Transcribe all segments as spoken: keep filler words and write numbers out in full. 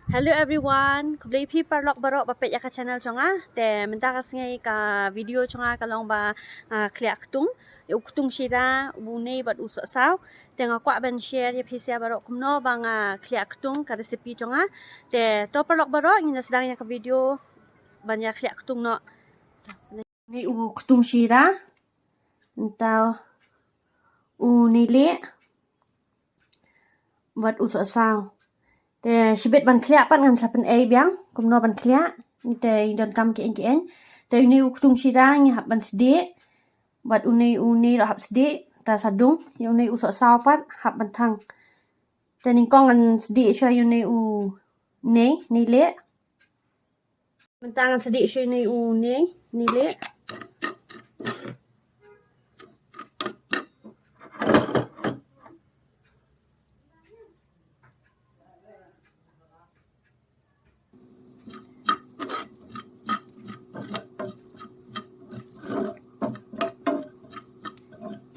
Hello everyone, khublei phi paralok baroh ba peit ïa ka channel jong nga. Te mynta ka sngi ka video jong nga ka long ba, ah, khlieh ktung, ïa u ktung shira, u nei bad u sohsaw. Te nga kwah ban share ïa phi sa baroh kumno ba nga khlieh ktung, ka recipe jong nga. Te to paralok baroh, ngin ïa sdang ïa ka video ban ïa khlieh ktung noh. Ni u ktung shira, nta u nei lieh bad u sohsaw. Te shibit ban khlieh pat ngan sa pynei biang kumno ban khlieh. Te ngi donkam ki eng ki eng. Te uni u ktung shira ngi hap ban sdieh bad uni, uni ruh hap sdieh. Ta sa dung ïa uni u sohsaw pat hap ban thang. Te nyngkong ngan sdieh shuwa uni u nei, nei lieh. Mynta ngan sdieh shuwa uni u nei, nei lieh.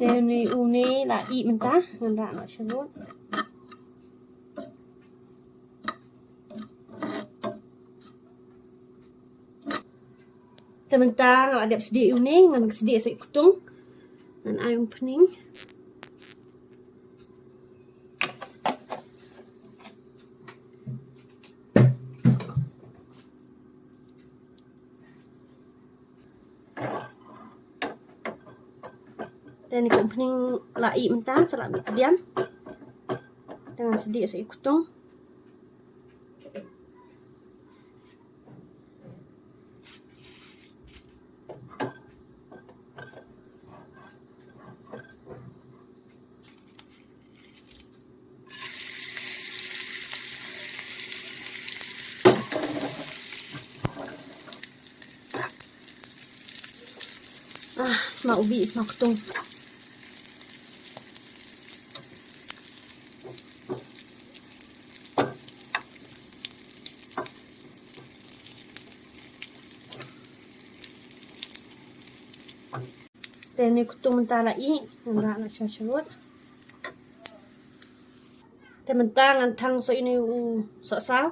Te uni u nei la ih mynta, ngan rah noh sha rud. Te mynta nga la dep sdieh uni, ngan sdieh sa ïa u ktung. Ngan ai umphniang. Te ni ka umphniang la ih mynta, te la mih pdiang. Te ngan sdieh sa ïa u ktung. Ah, sma ubi, sma ktung. Te ni ktung mynta la ih, ngan rah noh sha sharud. Te mynta ngan thang sa uni u sohsaw.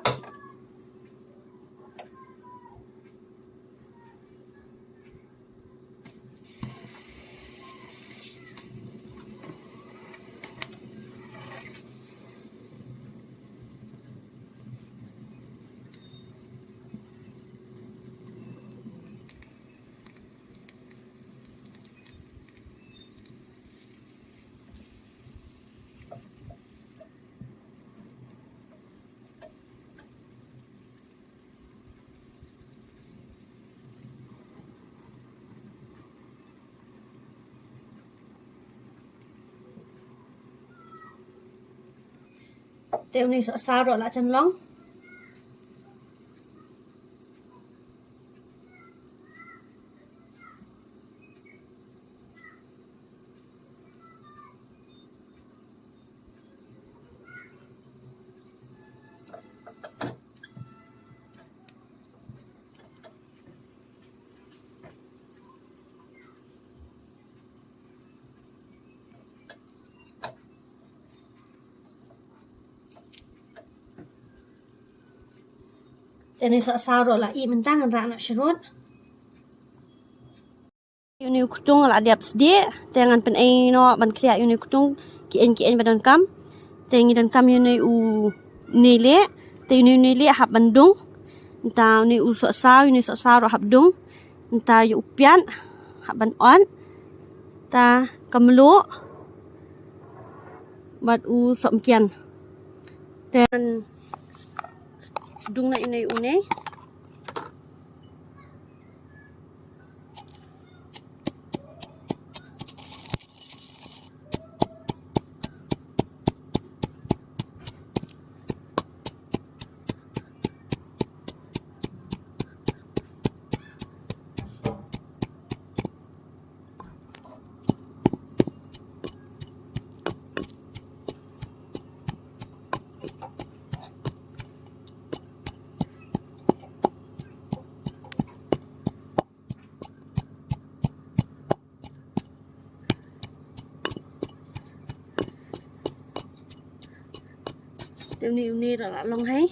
Te uni sohsaw ruh la jan long. Te uni sohsaw ruh la ih mynta, ngan rah noh sharud. Uni u ktung la dep sdieh, te ngan pynei noh ban khlieh uni u ktung, ki eng ki eng ba donkam. Te ngi donkam uni u nei lieh, te uni u nei lieh hap ban dung. Nta uni u sohsaw, uni u sohsaw ruh hap dung. Nta ïa u piat hap ban ot. Nta ka mluh bad u sohmynken. Te ngan dung noh uni u nei. Te uni, uni ruh la long hi.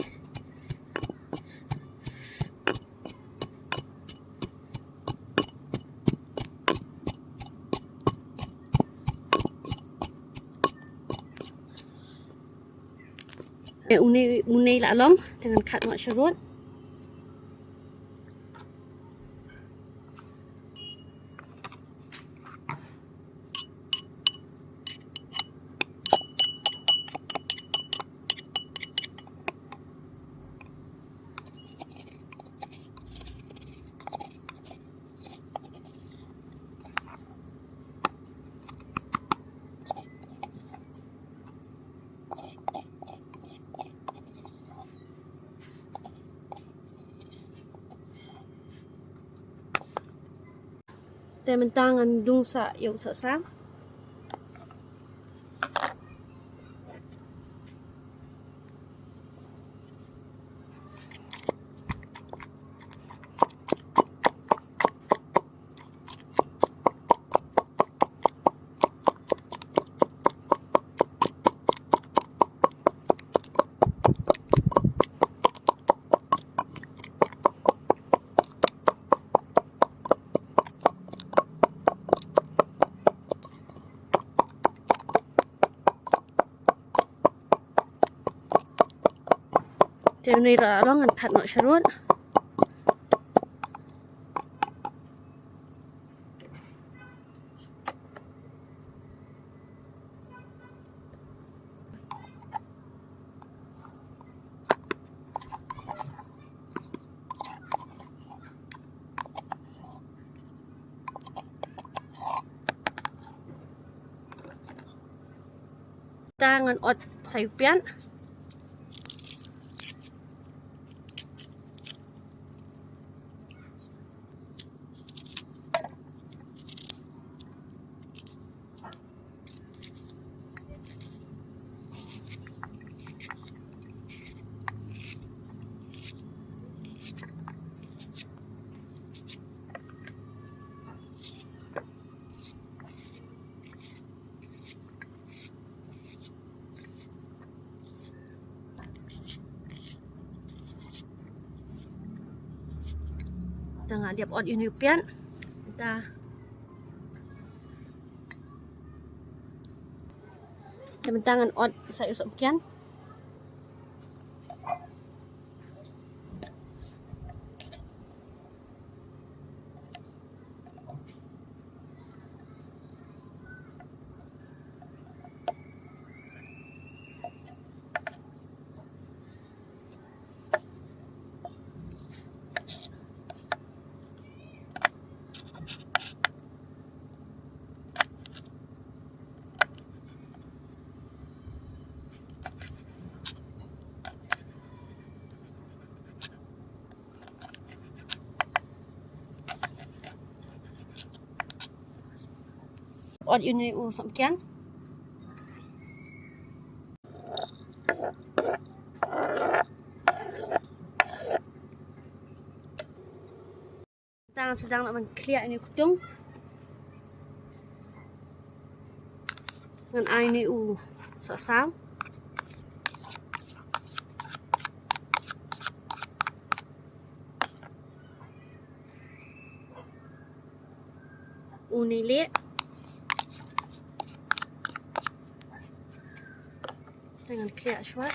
Une, une la long, te ngan khat noh sharud. Te mynta ngan dung sa ïa u sohsaw. Te une la long ngan khat noh sharud. Te ngan ot sa ïa u piat. Te nga dep ot ïa une u piat. Te mynta ngan ot sa ïa u sohmynken. Ot ïa une u sohmynken. Te ngan sdang noh ban khlieh ïa une u ktung. Ngan ai ïa une u sohsaw. Une u lieh. Te ngan khlieh shuwa.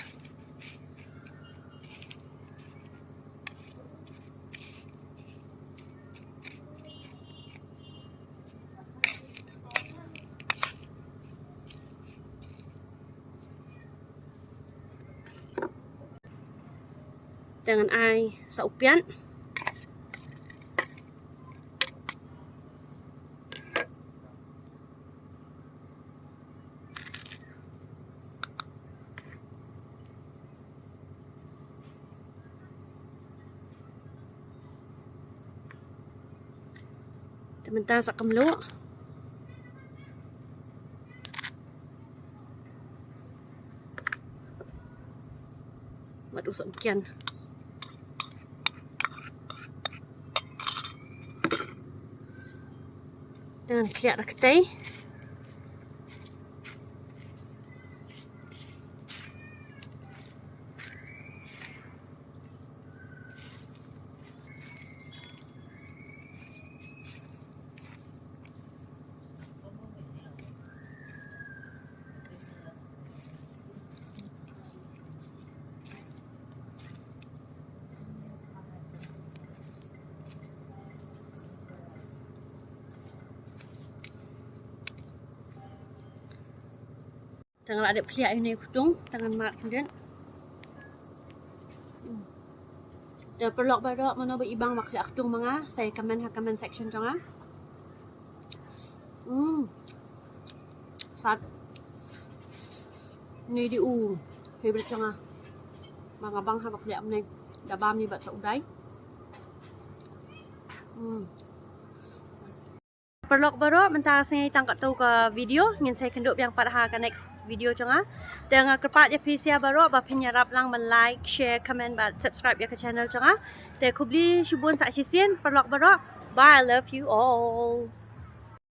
Te ngan ai sa u piat. Te mynta sa kumno. Wat u sohmynken. Te ngan khlieh da ka tei. Tang la dep khlieh ïa une u ktung, tang ngan mad khyndiat. Te paralok baroh, mano ba ibang ba khlieh ktung ma nga, sa comment ha comment section jong nga. Hmm. Sat. Ni dei u favorite jong nga. Ba nga bang haba khlieh mynne, da bam ni bad sa u dai. Hmm. Paralok baroh, mynta ka sngi tang katto ka video, ngin sa ïakynduh biang pat ha ka next video jong nga. Te nga kyrpad ïa phi sha baroh ba phin ïarap lang ban like, share, comment bad subscribe ïa ka channel jong nga. Te khublei shibun sa shisien paralok baroh. Bye, I love you all.